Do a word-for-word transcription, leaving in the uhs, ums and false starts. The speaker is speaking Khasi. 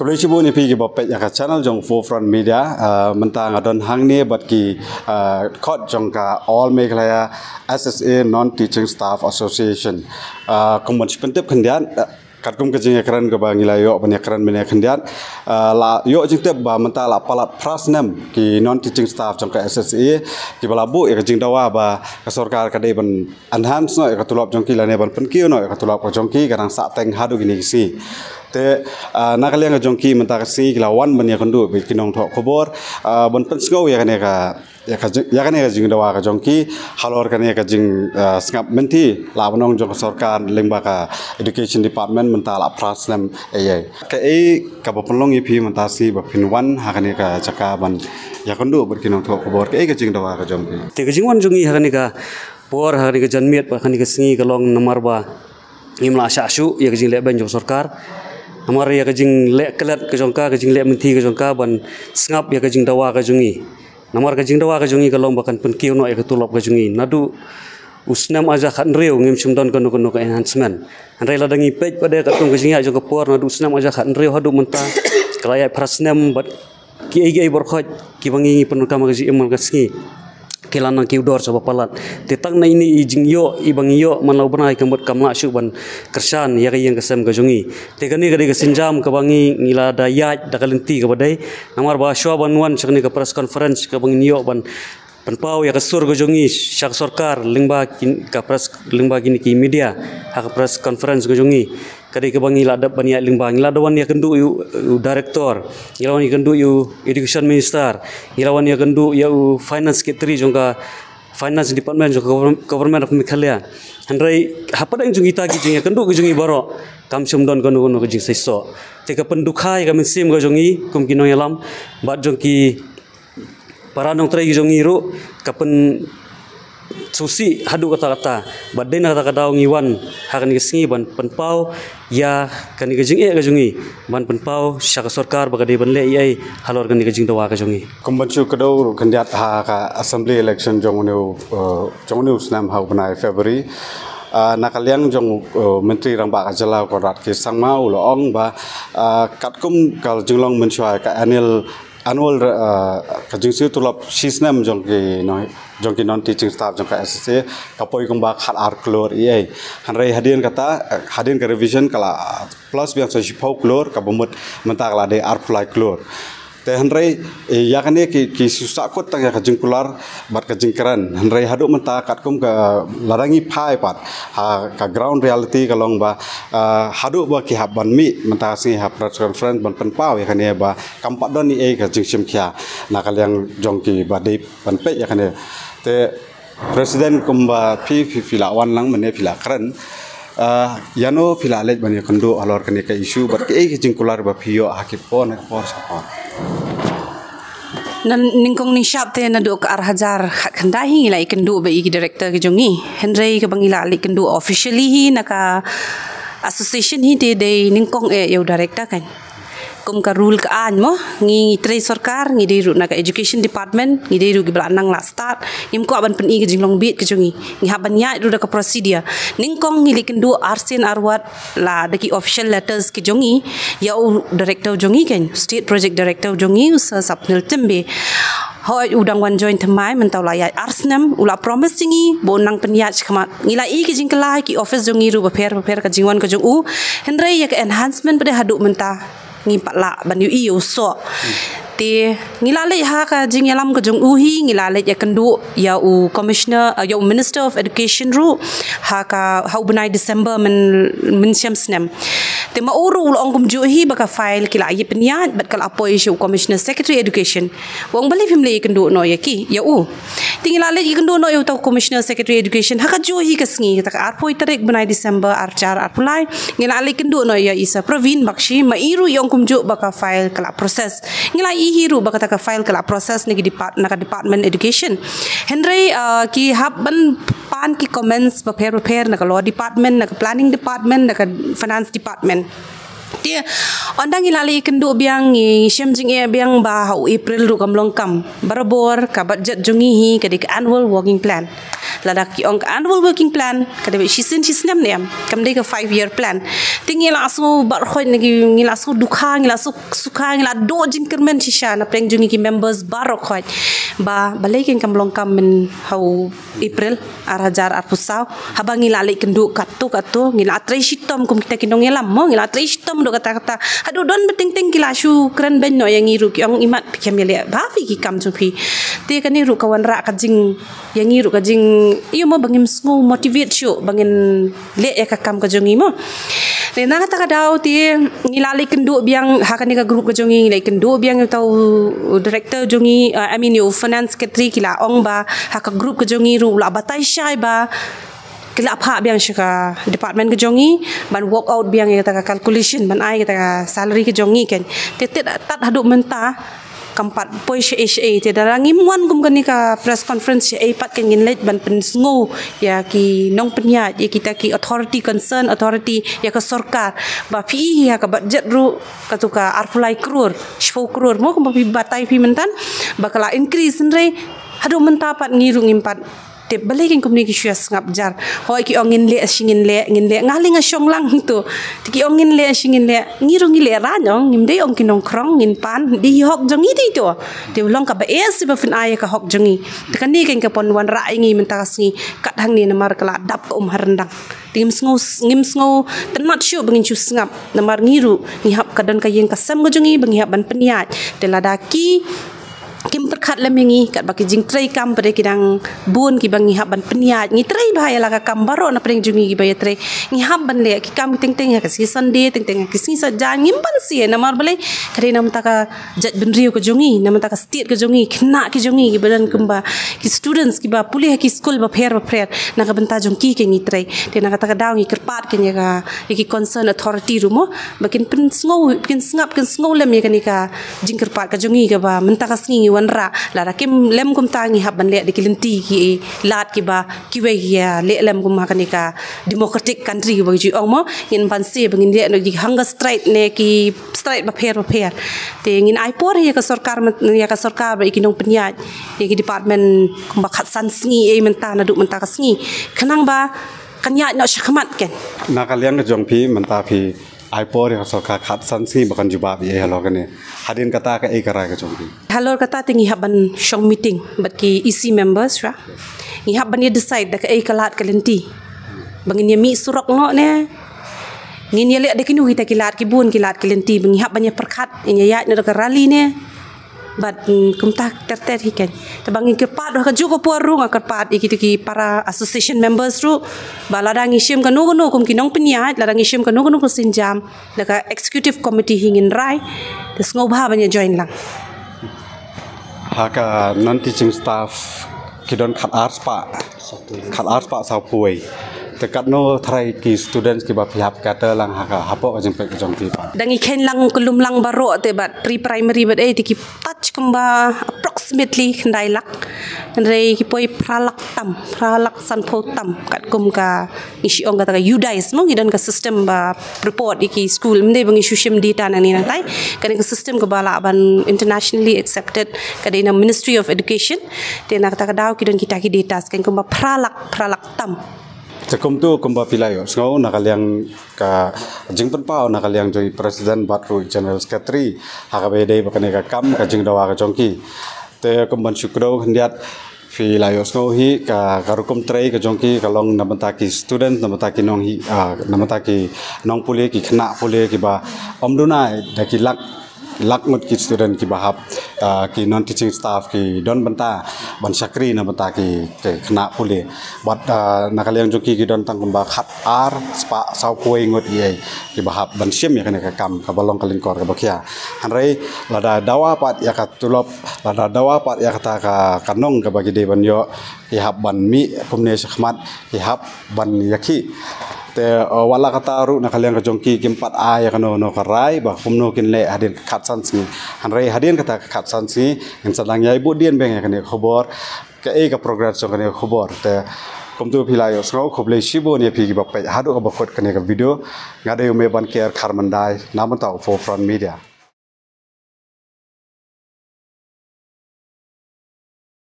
Khublei shibun ïa phi kiba peit ïa ka channel jong Forefront Media. Ah, mynta nga don hangne bad ki, ah, kot jong ka All Meghalaya S S A Non Teaching Staff Association. Ah, kum ban shu pyntip khyndiat, ah, katkum ka jingïakren kaba ngi la ïoh ban ïakren mynne khyndiat, ah, la ïoh jingtip ba mynta la palat phra snem ki non teaching staff jong ka S S A kiba la buh ïa ka jingdawa ba ka sorkar ka dei ban enhance noh ïa ka tulop jong ki lane ban pynkiew noh ïa ka tulop ka jong ki ka dang sah teng haduh kine ki sngi. Te, ah, na ka liang ka jong ki mynta ka sngi ki la wan ban ïakynduh bad ki nongthoh khubor, ah, ban pynsngew ïa kane ka, ïa ka jing, ïa kane ka jingdawa ka jong ki halor kane ka jing, ah, sngap mynthi la ban ong jong ka sorkar lyngba ka education department mynta la phra snem ei ei. Kaei kaba pynlong ïa phi mynta sngi ba phin wan ha kane ka jaka ban ïakynduh bad ki nongthoh khubor, kaei ka jingdawa ka jong phi? Te ka jingwan jong ngi ha kane ka por, ha kane ka janmiet, ha kane ka sngi ka long namar ba ngim lah shah shuh ïa ka jingleh beiñ jong sorkar. Namar ïa ka jingleh klet ka jong ka, ka jingleh mynthi ka jong ka ban sngap ïa ka jingdawa ka jong ngi. Namar ka jingdawa ka jong ngi ka long ba kan pynkiew noh ïa ka tulop ka jong ngi. Naduh u snem ar hajar khathynriew ngim shym don kano kano ka enhancement. Hynrei lada ngi peit pat de katkum ka jingïaid jong ka por naduh u snem ar hajar khathynriew haduh mynta ka la ïaid phra snem bad kiei kiei baroh khoit kiba ngi, ngi pyndonkam ha ka jingim man ka sngi ki la nang kiew dor sha ba palat. Te tang na ine i jingïoh iba ngi ïoh man la u bnai ka mut kam lah shuh ban kyrshan ïa ka ïing ka sem ka jong ngi. Te kane ka dei ka sienjam kaba ngi, ngi la da ïaid da ka lynti kaba dei. Namar ba shuwa ban wan sha kane ka press conference kaba ngin ïoh ban pynpaw ïa ka sur ka jong ngi sha ka sorkar lyngba kin, ka press, lyngba kine ki media ha ka press conference ka jong ngi. Ka dei kaba ngi la dep ban ïaid lyngba, ngi la da wan ïakynduh ïa u, u director, ngi la wan ïakynduh ïa u education minister, ngi la wan ïakynduh ïa u finance secretary jong ka finance department jong ka govern-, government of Meghalaya. Hynrei hapdeng jong kita ki jingïakynduh ki jong ngi baroh kam shym don kano kano ka jingseisoh. Te ka pyndukha ïa ka mynsiem ka jong ngi kum ki nongïalam bad jong ki para nongtrei ki jong ngi ruh ka pynsngewsih haduh katta katta. Bad dei na kata ka daw ngi wan ha kane ka sngi ban pynpaw ïa kane ka jingeh ka jong ngi, ban pynpaw sha ka sorkar ba ka dei ban leh ei ei halor kane ka jingdawa ka jong ngi. Kum ban shu kdew ruh khyndiat ha ka assembly election jong une u, eh, jong une u snem ha u bnai February. Ah, na ka liang jong u, eh, Myntri Rangbah ka jylla Conrad K Sangma u la ong ba, ah, katkum ka jinglong mynshuwa ka annual annual, uh, ka jingsiew tulop shi snem jong ki, no, jong ki non teaching staff jong ka S S A ka poi kumba khat ar klur ei ei. Hynrei hadien kata, uh, hadien ka revision ka la plus biang sa shiphew klur, kaba mut mynta ka la dei arphew lai klur. Te hynrei, eh, ïa kane ki, ki shu sahkut tang ïa ka jingkular bad ka jingkren. Hynrei haduh mynta katkum ka, lada ngi phai pat ha ka ground reality ka long ba, ah, haduh ba ki hap ban mih mynta sngi ha press conference ban pynpaw ïa kane ba kam pat don ei ei ka jingshim khia na ka liang jong ki ba dei ban peit ïa kane. Te President, kumba phi, phi, phi la wan lang mynne phi la kren. Ah, ïano phi la leit ban ïakynduh halor kane ka issue bad kaei ka jingkular ba phi ïoh ha ki por na ki por sha por? Nyngkong nyngkong te naduh ka ar hajar khatkhyndai hi ngi la ïakynduh bad ïa ki director ki jong ngi. Hynrei kaba ngi la leit kynduh officially hi na ka association hi te dei nyngkong eh ïa u director kan. Kum ka rule ka aiñ mo, ngi, ngi trei sorkar, ngi dei ruh na ka education department, ngi dei ruh kiba la nang la stad, ngim kwah ban pyni ka jinglong bit ka jong ngi. Ngi hap ban ïaid ruh da ka procedure. Nyngkong ngi leit kynduh arsien arwat la da ki official letters ki jong ngi ïa u director jong ngi kan, state project director jong ngi, u Sir Sapnil Timbe. Hooid, u dang wan join thymmai, mynta u la ïaid ar snem, u la promise ïa ngi ba un nang pynïaid shakhmat. Ngi la ïohi ki jingkylla ha ki office jong ngi ruh bapher bapher ka jingwan ka jong u. Hynrei ïa ka enhancement pat de haduh mynta ngim pat lah ban ïohi ïa u soh. Te ngi la leit ha ka jingïalam ka jong u hi, ngi la leit ïakynduh ïa u commissioner, ïa u Minister of Education ruh ha ka, ha u bnai December myn, mynshem snem. Te ma u ruh u la ong kumjuh hi ba ka file ki la ïa pynïaid bad ka la poi sha u Commissioner Secretary Education. U ong balei phim leit ïakynduh noh ïa ki, ïa u. Te ngi la leit ïakynduh noh ïa uta u Commissioner Secretary Education ha kajuh hi ka sngi, kata ka arphew tarik bnai December ar hajar arphew lai. Ngi la leit kynduh noh ïa i Sir Praveen Bakshi, ma i ruh i ong kumjuh ba ka file ka la process. Ngi la ïohi ruh ba kata ka file ka la process na ki depart, na ka Department Education. Hynrei, ah, ki hap ban pan ki comments bapher bapher na ka Law Department, na ka Planning Department, na ka Finance Department. Te ynda ngi la leit ïakynduh biang, ngi shem jingeh biang ba ha u April ruh kam long kam. Barabor ka budget jong ngi hi ka dei ka annual working plan. Lada ki ong ka annual working plan ka dei shisien shisnem ne em, kam dei ka five year plan. Te ngi la sngew baroh khoit ne, ngi la sngew dukha, ngi la sngew sukha, ngi la duh jingkyrmen shisha na pdeng jong ngi ki members baroh khoit ba balei kein kam long kam mynhau April ar hajar arphew saw, haba ngi la leit kynduh katto katto, ngi la trei shitom kum kita ki nongïalam mo, ngi la trei shitom duh katta katta. Haduh don ba teng teng ki la shu kren beiñ noh ïa ngi ruh, ki ong, imat phi khlem ïaleh bha phi ki kam jong phi. Te kane ruh ka wanrah ka jing ïa ngi ruh ka jing, ïa mo, ba ngim sngew motivate shuh ba ngin leh ïa ka kam ka jong ngi mo. Te na kata ka daw te ngi la leit kynduh biang ha kane ka group ka jong ngi, ngi leit kynduh biang ïa uta u director jong ngi, uh, I mean, ïa u finance secretary, ki la ong ba ha ka group ka jong ngi ruh la batai shai ba ki la phah biang sha ka department ka jong ngi ban work out biang ïa kata ka calculation ban ai kata ka salary ka jong ngi kein. Te te tad haduh mynta kam pat poi shaei shaei. Te lada ngim wan kum kane ka press conference shaei pat kein, ngin leit ban pynsngew ïa ki nongpynïaid, ïa kita ki authority, concern authority, ïa ka sorkar ba phi ïohi ha ka budget ruh katu ka arphew lai klur, shiphew klur mo, kumba phi batai phi mynta ba ka la increase, hynrei haduh mynta pat ngi ruh ngim pat tip balei kein kumne ki shu ïa sngap jar. Hooid, ki ong ngin leh shi ngin leh, ngin leh, nga lei nga shong lang tu. Te ki ong ngin leh shi ngin leh, ngi ruh ngi lehraiñ, ong, ngim dei ong ki nongkhrong, ngin pan, dei hok jong ngi dei tu. Te long kaba eh shi ba phin ai ïa ka hok jong ngi. Te kane kein ka pynwanrah ïa ngi mynta ka sngi, kat hangne namar ka la dap ka um ha ryndang. Te ngim sngew, ngim sngew tynnat shuh ba ngin shu sngap, namar ngi ruh ngi hap, ka don ka ïing ka sem ka jong ngi ba ngi hap ban pynïaid. Te lada ki kim pyrkhat lem ïa ngi, katba ki jingtrei kam pat de ki dang bun kiba ngi hap ban pynïaid. Ngi trei bha ïa la ka kam baroh na pdeng jong ngi kiba ïa trei. Ngi hap ban leh ki kam teng teng ha ka sngi Sunday, teng teng ha ki sngi Saitjaiñ, ngim banse namar balei, ka dei na bynta ka jaitbynriew ka jong ngi, na bynta ka state ka jong ngi, khynnah ki jong ngi kiba don kumba ki students kiba pule ha ki skul bapher bapher. Na ka bynta jong ki kein ngi trei. Te na kata ka daw ngi kyrpad kein ïa ka, ïa ki concern authority ruh mo, ba kin pynsngew, kin sngap, kin sngew lem ïa kane ka jingkyrpad ka jong ngi kaba mynta ka sngi ngi wanrah. Lada kim lem kumta ngi hap ban leh da ki lynti ki lad kiba kiwei ki ïa leh lem kum ha kane ka democratic country kaba ki ju ong mo. Ngin banse ba ngin leh noh ki hunger strike ne ki strike bapher bapher. Te ngin ai por ïa ka sorkar, ïa ka sorkar bad ïa ki nongpynïaid, ïa ki department kumba khatsan sngi ei mynta naduh mynta ka sngi, khnang ba kan ïaid noh shakhmat kein. Na ka liang ka jong phi mynta phi ai por ïa ka sorkar khatsan sngi ba kan jubab ïa ei halor kane. Hadien kata kaei ka rai ka jong phi? Halor kata te ngi hap ban shong meeting bad ki E C members ra. Ngi hap ban ïa decide da kaei ka lad ka lynti. Ba ngin ïa mih surok noh ne ngin ïa leh da kino kita ki lad, ki bun ki lad ki lynti, ba ngi hap ban ïa pyrkhat, ngin ïa ïaid noh da ka rally ne. Bad, mm, kumta ter ter hi kein. Te ba ngi kyrpad ruh ha kajuh ka por ruh nga kyrpad ïa kita ki para association members ruh ba lada ngi shim kano kano kum ki nongpynïaid, lada ngi shim kano kano ka sienjam, da ka executive committee hi ngin rai. Te sngewbha ban ïa join lang. Ha ka non teaching staff ki don khat ar spah, khat ar spah saw phew wei. Te katno tharai ki students kiba phi hap cater lang ha ka, hapoh ka jingpeit ka jong phi pat? Da ngi kheiñ lang, kyllum lang baroh te bad pre primary bad ei te ki touch kumba approximately khyndai lak. Hynrei ki poi phra lak tam, phra lak san phew tam katkum ka, ngi shu ong kata ka UDISE mo, ngi don ka system ba report ïa ki school, ym dei ba ngi shu shim data nangne nangtai. Kane ka system kaba lah ban internationally accepted, ka dei na Ministry of Education. Te na kata ka daw ki don kita ki data kein kumba phra lak, phra lak tam. Te kumtu kumba phi la ïohsngew na ka liang ka jingpynpaw na ka liang jong i President bad ruh i General Secretary ha kaba ïadei bad kane ka kam, ka jingdawa ka jong ki. Te kum ban shu kdew khyndiat, phi la ïohsngew hi ka, ka rukom trei ka jong ki ka long na bynta ki student, na bynta ki nong hi, ah, na bynta ki nongpule, ki khynnah pule kiba ym duna da ki lak lak ngut ki student kiba hap, ah, ki non teaching staff ki don bynta ban shakri na bynta ki, ki khynnah pule. Bad, ah, na ka liang jong ki ki don tang kumba khat ar spah saw phew wei ngut ïa kiba hap ban shim ïa kane ka kam kaba long ka lyngkor kaba khia. Hynrei lada dawa pat ïa ka tulop, lada dawa pat ïa kata ka, ka nong kaba ki dei ban ïoh, ki hap ban mih kumne shakhmat, ki hap ban ïakhih. Te, uh, wat la kata ruh na ka liang ka jong ki kim pat ai ïa kano kano ka rai ba kumno kin leh hadien ka khatsan sngi. Hynrei hadien kata ka khatsan sngi ngin sa dang ïai bud dien biang ïa kane ka khubor, kaei ka progress jong kane ka khubor. Te kumtu phi la ïohsngew, khublei shibun ïa phi kiba peit haduh kaba kut kane ka video. Nga dei u Meban Ker Kharmandai na bynta u Forefront Media.